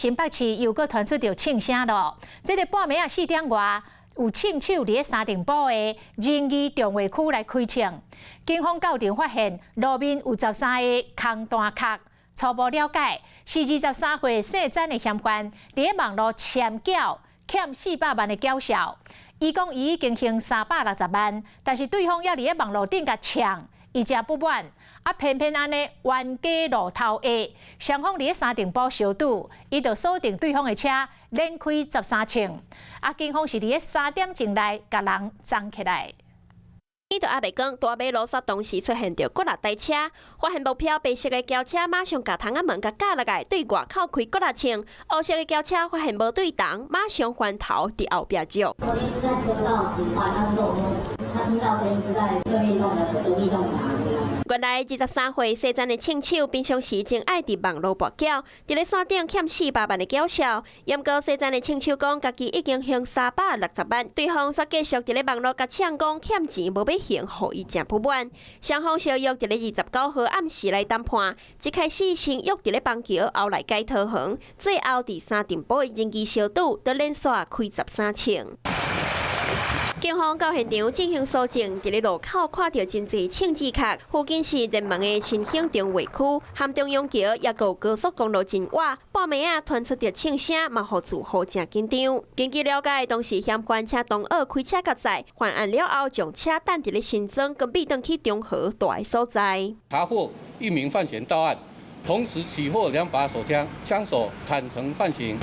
新北市又閣傳出著槍聲囉，這个半暝仔4點外，有槍手佇咧三重埔的仁義重劃區來開槍，警方到場發現路面有13个空彈殼，初步了解是23歲姓詹的嫌犯，佇咧網路攕繳欠400萬的繳數。伊講伊已經還360萬，但是對方猶佇咧網路頂共嗆，伊誠不滿。啊，偏偏按呢冤家路頭下，雙方佇咧三重埔相拄，伊就鎖定對方的車，連開13槍。啊，警方是佇咧3點鐘內共人紜起來。天都猶未光，大馬路煞同時出現著幾若台車，發現目標白色的轎車馬上共窗仔門共鉸落來，對外口開幾若槍。烏色的轎車發現無對同，馬上翻頭佇後壁走。昨天是在車道急換，他是跟我說，他聽到聲音是在對面棟的隔壁棟拿。原來23歲姓詹的槍手，平常時真愛佇網路跋筊，佇咧線頂欠四百萬的繳數。毋過姓詹的槍手講，家己已經還360萬，對方煞繼續佇咧網路共嗆講欠錢無欲還，予伊誠不滿。雙方相約佇咧29號暗時來談判，一開始先約佇咧邦橋，後來改桃園，最後佇三重埔的仁義相拄，都連續開十三槍。警方到現場進行搜證，佇咧路口看著真濟槍支殼，附近是熱門的新興重劃區，含中央橋，抑閣有高速公路真倚，半暝仔傳出著槍聲，嘛予住戶誠緊張。根據了解，當時嫌犯請同學開車共載，犯案了後將車等佇咧新莊，準備轉去中和蹛的所在。查獲一名犯嫌到案，同時起獲兩把手槍，槍手坦承犯行。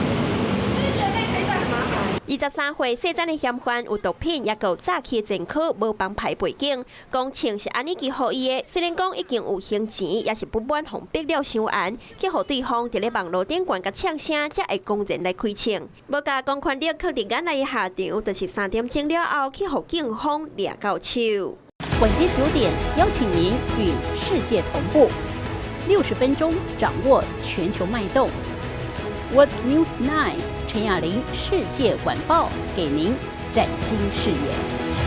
23歲姓詹的嫌犯有毒品，抑閣有詐欺前科，無幫派背景。講槍是按呢寄予伊的，雖然講已經有還錢，也是不滿予逼了傷絚，去予對方佇咧網路頂懸共嗆聲，才會公然來開槍。無共公權力囥佇眼內的下場，就是3點鐘了後去予警方掠到手。晚間9點，邀請您與世界同步，60分鐘掌握全球脈動。World News 9 陳雅玲世界晚報，給您嶄新視野。